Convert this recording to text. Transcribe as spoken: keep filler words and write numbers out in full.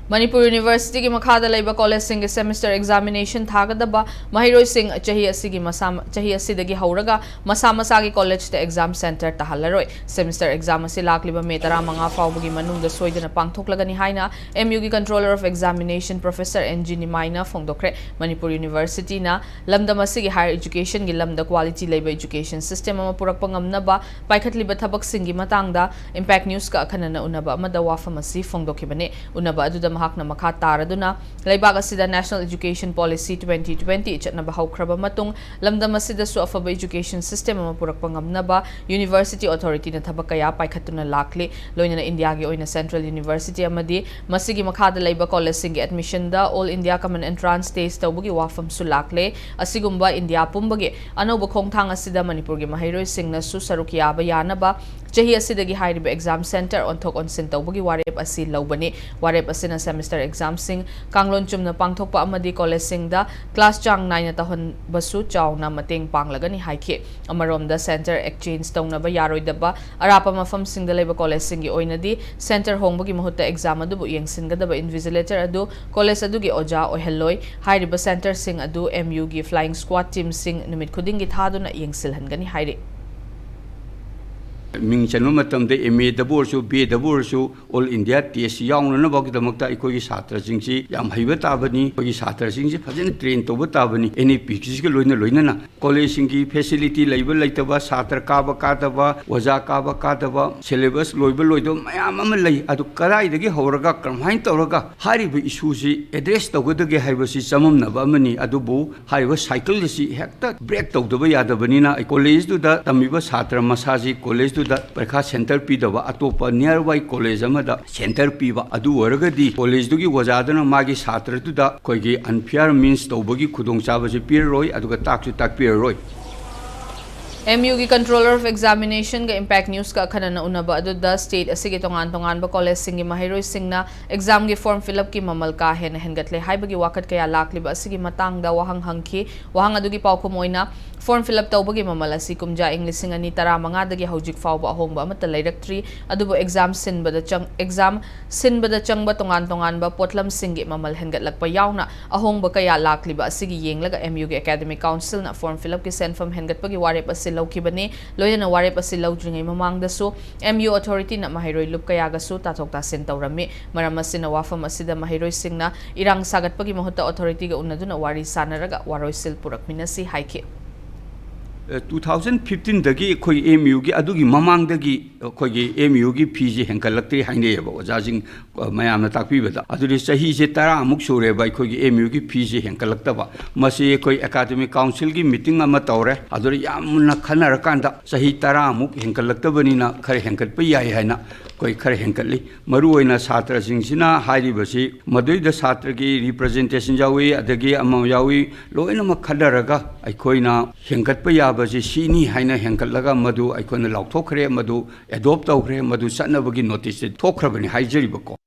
ꯃꯅꯤꯄꯨꯔ ꯌꯨꯅꯤꯚꯔꯁꯤꯇꯤꯒꯤ ꯃꯈꯥꯗ ꯂꯩꯕ ꯀꯣꯂꯦꯖꯁꯤꯡꯒꯤ semester examination ꯊꯥꯒꯗꯕ ꯃꯍꯩꯔꯣꯏꯁꯤꯡ ꯆꯍꯤ ꯑꯁꯤꯒꯤ ꯃꯁꯥ, ꯆꯍꯤ ꯑꯁꯤꯗꯒꯤ ꯍꯧꯔꯒ ꯃꯁꯥ ꯃꯁꯥꯒꯤ ꯀꯣꯂꯦꯖꯇ exam center ꯇꯥꯍꯜꯂꯔꯣꯏ꯫ Semester exam ꯑꯁꯤ ꯂꯥꯛꯂꯤꯕ ꯃꯦ ꯇꯔꯥꯃꯉꯥ ꯐꯥꯎꯕꯒꯤ ꯃꯅꯨꯡꯗ ꯁꯣꯏꯗꯅ ꯄꯥꯡꯊꯣꯛꯂꯒꯅꯤ ꯍꯥꯏꯅ M U ꯒꯤ Controller of Examination Professor N G ꯅꯤꯃꯥꯏꯅ ꯐꯣꯡꯗꯣꯛꯈ꯭ꯔꯦ꯫ Manipur ꯌꯨꯅꯤꯚꯔꯁꯤꯇꯤꯅ ꯂꯝꯗꯝ ꯑꯁꯤꯒꯤ higher education ꯒꯤ ꯂꯝꯗ quality ꯂꯩꯕ education system ꯑꯃ ꯄꯨꯔꯛꯄ ꯉꯝꯅꯕ ꯄꯥꯏꯈꯠꯂꯤꯕ ꯊꯕꯛꯁꯤꯡꯒꯤ ꯃꯇꯥꯡꯗ Impact News ꯀ ꯑꯈꯟꯅꯅ ꯎꯅꯕ ꯑꯃꯗ ꯋꯥꯐꯝ ꯑꯁꯤ ꯐꯣꯡꯗꯣꯛꯈꯤꯕꯅꯤ꯫ ꯎꯅꯕ ꯑꯗꯨꯗ ꯃꯍꯥꯛꯅ ꯃꯈꯥ ꯇꯥꯔꯗꯨꯅ ꯂꯩꯕꯥꯛ ꯑꯁꯤꯗ National Education Policy twenty twenty ꯆꯠꯅꯕ ꯍꯧꯈ꯭ꯔꯕ ꯃꯇꯨꯡ ꯂꯝꯗꯝ ꯑꯁꯤꯗꯁꯨ ꯑꯐꯕ education system ꯑꯃ ꯄꯨꯔꯛꯄ ꯉꯝꯅꯕ university authority ꯅ ꯊꯕꯛ ꯀꯌꯥ ꯄꯥꯏꯈꯠꯇꯨꯅ ꯂꯥꯛꯂꯤ꯫ ꯂꯣꯏꯅꯅ ꯏꯟꯗꯤꯌꯥꯒꯤ ꯑꯣꯏꯅ central university ꯑꯃꯗꯤ ꯃꯁꯤꯒꯤ ꯃꯈꯥꯗ ꯂꯩꯕ ꯀꯣꯂꯦꯖꯁꯤꯡꯒꯤ admission ꯗ All India Common Entrance Test ꯇꯧꯕꯒꯤ ꯋꯥꯐꯝꯁꯨ ꯂꯥꯛꯂꯦ꯫ ꯑꯁꯤꯒꯨꯝꯕ ꯏꯟꯗꯤꯌꯥ ꯄꯨꯝꯕꯒꯤ ꯑꯅꯧꯕ ꯈꯣꯡꯊꯥꯡ ꯑꯁꯤꯗ ꯃꯅꯤꯄꯨꯔꯒꯤ ꯃꯍꯩꯔꯣꯏꯁꯤꯡꯅꯁꯨ ꯁꯔꯨꯛ ꯌꯥꯕ ꯌꯥꯅꯕ ꯆꯍꯤ ꯑꯁꯤꯗꯒꯤ ꯍꯥꯏꯔꯤꯕ exam center ꯑꯣꯟꯊꯣꯛ ꯑꯣꯟꯁꯤꯟ ꯇꯧꯕꯒꯤ ꯋꯥꯔꯦꯞ ꯑꯁꯤ ꯂꯧꯕꯅꯤ꯫ ꯋꯥꯔꯦꯞ ꯑꯁꯤꯅ semester exam ꯁꯤꯡ ꯀꯥꯡꯂꯣꯟ ꯆꯨꯝꯅ ꯄꯥꯡꯊꯣꯛꯄ ꯑꯃꯗꯤ ꯀꯣꯂꯦꯖꯁꯤꯡꯗ class ꯆꯥꯡ ꯅꯥꯏꯅ ꯇꯧꯍꯟꯕꯁꯨ ꯆꯥꯎꯅ ꯃꯇꯦꯡ ꯄꯥꯡꯂꯒꯅꯤ ꯍꯥꯏꯈꯤ꯫ ꯑꯃꯔꯣꯝꯗ center exchange ꯇꯧꯅꯕ ꯌꯥꯔꯣꯏꯗꯕ ꯑꯔꯥꯞꯄ ꯃꯐꯝꯁꯤꯡꯗ ꯂꯩꯕ ꯀꯣꯂꯦꯖꯁꯤꯡꯒꯤ ꯑꯣꯏꯅꯗꯤ center ꯍꯣꯡꯕꯒꯤ ꯃꯍꯨꯠꯇ exam ꯑꯗꯨꯕꯨ ꯌꯦꯡꯁꯤꯟꯒꯗꯕ invigilator ꯑꯗꯨ ꯀꯣꯂꯦꯖ ꯑꯗꯨꯒꯤ ꯑꯣꯖꯥ ꯑꯣꯏꯍꯜꯂꯣꯏ꯫ ꯍꯥꯏꯔꯤꯕ center ꯁꯤꯡ ꯑꯗꯨ M U ꯒꯤ flying squad team ꯁꯤꯡ ꯅꯨꯃꯤꯠ ꯈꯨꯗꯤꯡꯒꯤ ꯊꯥꯗꯨꯅ ꯌꯦꯡꯁꯤꯜꯍꯟꯒꯅꯤ ꯍꯥꯏꯔꯤ꯫ ꯃꯤꯡ ꯆꯟꯕ ꯃꯇꯝꯗ M A ꯗꯕꯨ ꯑꯣꯏꯔꯁꯨ, B A ꯗꯕꯨ ꯑꯣꯏꯔꯁꯨ, All India Test ꯌꯥꯎꯅꯅꯕꯒꯤꯗꯃꯛꯇ ꯑꯩꯈꯣꯏꯒꯤ ꯁꯥꯇ꯭ꯔꯁꯤꯡꯁꯤ ꯌꯥꯝ ꯍꯩꯕ ꯇꯥꯕꯅꯤ, ꯑꯩꯈꯣꯏꯒꯤ ꯁꯥꯇ꯭ꯔꯁꯤꯡꯁꯤ ꯐꯖꯅ train ꯇꯧꯕ ꯇꯥꯕꯅꯤ꯫ N E P ꯁꯤꯒ ꯂꯣꯏꯅ ꯂꯣꯏꯅꯅ ꯀꯣꯂꯦꯖꯁꯤꯡꯒꯤ facility ꯂꯩꯕ ꯂꯩꯇꯕ, ꯁꯥꯇ꯭ꯔ ꯀꯥꯕ ꯀꯥꯗꯕ, ꯑꯣꯖꯥ ꯀꯥꯕ ꯀꯥꯗꯕ, syllabus ꯂꯣꯏꯕ ꯂꯣꯏꯗꯕ ꯃꯌꯥꯝ ꯑꯃ ꯂꯩ꯫ ꯑꯗꯨ ꯀꯗꯥꯏꯗꯒꯤ ꯍꯧꯔꯒ ꯀꯔꯝꯍꯥꯏꯅ ꯇꯧꯔꯒ ꯍꯥꯏꯔꯤꯕ issue ꯁꯤ address ꯇꯧꯒꯗꯒꯦ ꯍꯥꯏꯕꯁꯤ ꯆꯃꯝꯅꯕ ꯑꯃꯅꯤ꯫ ꯑꯗꯨꯕꯨ ꯍꯥꯏꯔꯤꯕ cycle ꯑꯁꯤ ꯍꯦꯛꯇ break ꯇꯧꯗꯕ ꯌꯥꯗꯕꯅꯤꯅ, ꯀꯣꯂꯦꯖꯇꯨꯗ ꯇꯝꯃꯤꯕ ꯁꯥꯇ꯭ꯔ ꯃꯁꯥꯁꯤ ꯀꯣꯂꯦꯖꯇꯨꯗ ꯄꯔꯤꯈꯥ center ꯄꯤꯗꯕ, ꯑꯇꯣꯞꯄ nearby ꯀꯣꯂꯦꯖ ꯑꯃꯗ center ꯄꯤꯕ, ꯑꯗꯨ ꯑꯣꯏꯔꯒꯗꯤ ꯀꯣꯂꯦꯖꯇꯨꯒꯤ ꯑꯣꯖꯥꯗꯨꯅ ꯃꯥꯒꯤ ꯁꯥꯇ꯭ꯔꯗꯨꯗ ꯑꯩꯈꯣꯏꯒꯤ unfair means ꯇꯧꯕꯒꯤ ꯈꯨꯗꯣꯡꯆꯥꯕꯁꯤ ꯄꯤꯔꯔꯣꯏ, ꯑꯗꯨꯒ ꯇꯥꯛꯁꯨ ꯇꯥꯛꯄꯤꯔꯔꯣꯏ꯫ ꯑꯦꯝ ꯌꯨꯒꯤ Controller of Examination-ꯒ Impact News-ꯀ ꯑꯈꯟꯅꯅ ꯎꯅꯕ ꯑꯗꯨꯗ state ꯑꯁꯤꯒꯤ ꯇꯣꯉꯥꯟ ꯇꯣꯉꯥꯟꯕ college-ꯁꯤꯡꯒꯤ ꯃꯍꯩꯔꯣꯏꯁꯤꯡꯅ exam-ꯒꯤ form fill-up-ꯀꯤ ꯃꯃꯜ ꯀꯥ ꯍꯦꯟꯅ ꯍꯦꯟꯒꯠꯂꯦ ꯍꯥꯏꯕꯒꯤ ꯋꯥꯀꯠ ꯀꯌꯥ ꯂꯥꯛꯂꯤꯕ ꯑꯁꯤꯒꯤ ꯃꯇꯥꯡꯗ ꯋꯥꯍꯪ ꯍꯪꯈꯤ꯫ ꯋꯥꯍꯪ ꯑꯗꯨꯒꯤ ꯄꯥꯎꯈꯨꯝ ꯑꯣꯏꯅ, form fill-up ꯇꯧꯕꯒꯤ ꯃꯃꯜ ꯑꯁꯤ ꯀꯨꯝꯖꯥ ꯏꯪ ꯂꯤꯁꯤꯡ ꯑꯅꯤ ꯇꯔꯥꯃꯉꯥꯗꯒꯤ ꯍꯧꯖꯤꯛ ꯐꯥꯎꯕ ꯑꯍꯣꯡꯕ ꯑꯃꯠꯇ ꯂꯩꯔꯛꯇ꯭ꯔꯤ꯫ ꯑꯗꯨꯕꯨ exam ꯁꯤꯟꯕꯗ ꯆꯪ-, exam ꯁꯤꯟꯕꯗ ꯆꯪꯕ ꯇꯣꯉꯥꯟ ꯇꯣꯉꯥꯟꯕ ꯄꯣꯠꯂꯝꯁꯤꯡꯒꯤ ꯃꯃꯜ ꯍꯦꯟꯒꯠꯂꯛꯄ ꯌꯥꯎꯅ ꯑꯍꯣꯡꯕ ꯀꯌꯥ ꯂꯥꯛꯂꯤꯕ ꯑꯁꯤꯒꯤ ꯌꯦꯡꯂꯒ ꯑꯦꯝ ꯌꯨꯒꯤ Academic Council-ꯅ form fill-up-ꯀꯤ ꯁꯦꯟꯐꯝ ꯍꯦꯟꯒꯠꯄꯒꯤ ꯋꯥꯔꯦꯞ ꯑꯁꯤ ꯂꯧꯈꯤꯕꯅꯤ꯫ ꯂꯣꯏꯅꯅ ꯋꯥꯔꯦꯞ ꯑꯁꯤ ꯂꯧꯗ꯭ꯔꯤꯉꯩ ꯃꯃꯥꯡꯗꯁꯨ ꯑꯦꯝ ꯌꯨ authority-ꯅ ꯃꯍꯩꯔꯣꯏ ꯂꯨꯞ ꯀꯌꯥꯒꯁꯨ ꯇꯥꯊꯣꯛ ꯇꯥꯁꯤꯟ ꯇꯧꯔꯝꯃꯤ꯫ ꯃꯔꯝ ꯑꯁꯤꯅ ꯋꯥꯐꯝ ꯑꯁꯤꯗ ꯃꯍꯩꯔꯣꯏꯁꯤꯡꯅ ꯏꯔꯥꯡ ꯁꯥꯒꯠꯄꯒꯤ ꯃꯍꯨꯠꯇ authority-ꯒ ꯎꯅꯗꯨꯅ ꯋꯥꯔꯤ ꯁꯥꯅꯔꯒ ꯋꯥꯔꯣꯏꯁꯤꯜ ꯄꯨꯔꯛꯃꯤꯟꯅꯁꯤ ꯍꯥꯏꯈꯤ꯫ ꯇꯨ ꯊꯥꯎꯖꯟ ꯐꯤꯐꯇꯤꯟꯗꯒꯤ ꯑꯩꯈꯣꯏ ꯑꯦꯝ ꯌꯨꯒꯤ, ꯑꯗꯨꯒꯤ ꯃꯃꯥꯡꯗꯒꯤ ꯑꯩꯈꯣꯏꯒꯤ ꯑꯦꯝ ꯌꯨꯒꯤ feeꯁꯦ ꯍꯦꯟꯒꯠꯂꯛꯇ꯭ꯔꯤ ꯍꯥꯏꯅꯩꯌꯦꯕ ꯑꯣꯖꯥꯁꯤꯡ, ꯑ, ꯃꯌꯥꯝꯅ ꯇꯥꯛꯄꯤꯕꯗ꯫ ꯑꯗꯨꯗꯤ ꯆꯍꯤꯁꯦ ꯇꯔꯥꯃꯨꯛ ꯁꯨꯔꯦꯕ ꯑꯩꯈꯣꯏꯒꯤ ꯑꯦꯝ ꯌꯨꯒꯤ feeꯁꯦ ꯍꯦꯟꯒꯠꯂꯛꯇꯕ꯫ ꯃꯁꯤ ꯑꯩꯈꯣꯏ Academic Council-ꯒꯤ meeting ꯑꯃ ꯇꯧꯔꯦ, ꯑꯗꯨꯗ ꯌꯥꯝꯅ ꯈꯟꯅꯔꯀꯥꯟꯗ ꯆꯍꯤ ꯇꯔꯥꯃꯨꯛ ꯍꯦꯟꯒꯠꯂꯛꯇꯕꯅꯤꯅ ꯈꯔ ꯍꯦꯟꯒꯠꯄ ꯌꯥꯏ ꯍꯥꯏꯅ ꯑꯩꯈꯣꯏ ꯈꯔ ꯍꯦꯟꯒꯠꯂꯤ꯫ ꯃꯔꯨꯑꯣꯏꯅ ꯁꯥꯇ꯭ꯔꯁꯤꯡꯁꯤꯅ ꯍꯥꯏꯔꯤꯕꯁꯤ, ꯃꯗꯨꯏꯗ ꯁꯥꯇ꯭ꯔꯒꯤ representation ꯌꯥꯎꯏ, ꯑꯗꯒꯤ ꯑꯃ ꯌꯥꯎꯏ, ꯂꯣꯏꯅꯃꯛ ꯈꯟꯅꯔꯒ ꯑꯩꯈꯣꯏꯅ ꯍꯦꯟꯒꯠꯄ ꯌꯥꯕꯁꯤ ꯁꯤꯅꯤ ꯍꯥꯏꯅ ꯍꯦꯟꯒꯠꯂꯒ ꯃꯗꯨ ꯑꯩꯈꯣꯏꯅ ꯂꯥꯎꯊꯣꯛꯈ꯭ꯔꯦ, ꯃꯗꯨ adopt ꯇꯧꯈ꯭ꯔꯦ, ꯃꯗꯨ ꯆꯠꯅꯕꯒꯤ notice ꯊꯣꯛꯈ꯭ꯔꯕꯅꯤ ꯍꯥꯏꯖꯔꯤꯕꯀꯣ꯫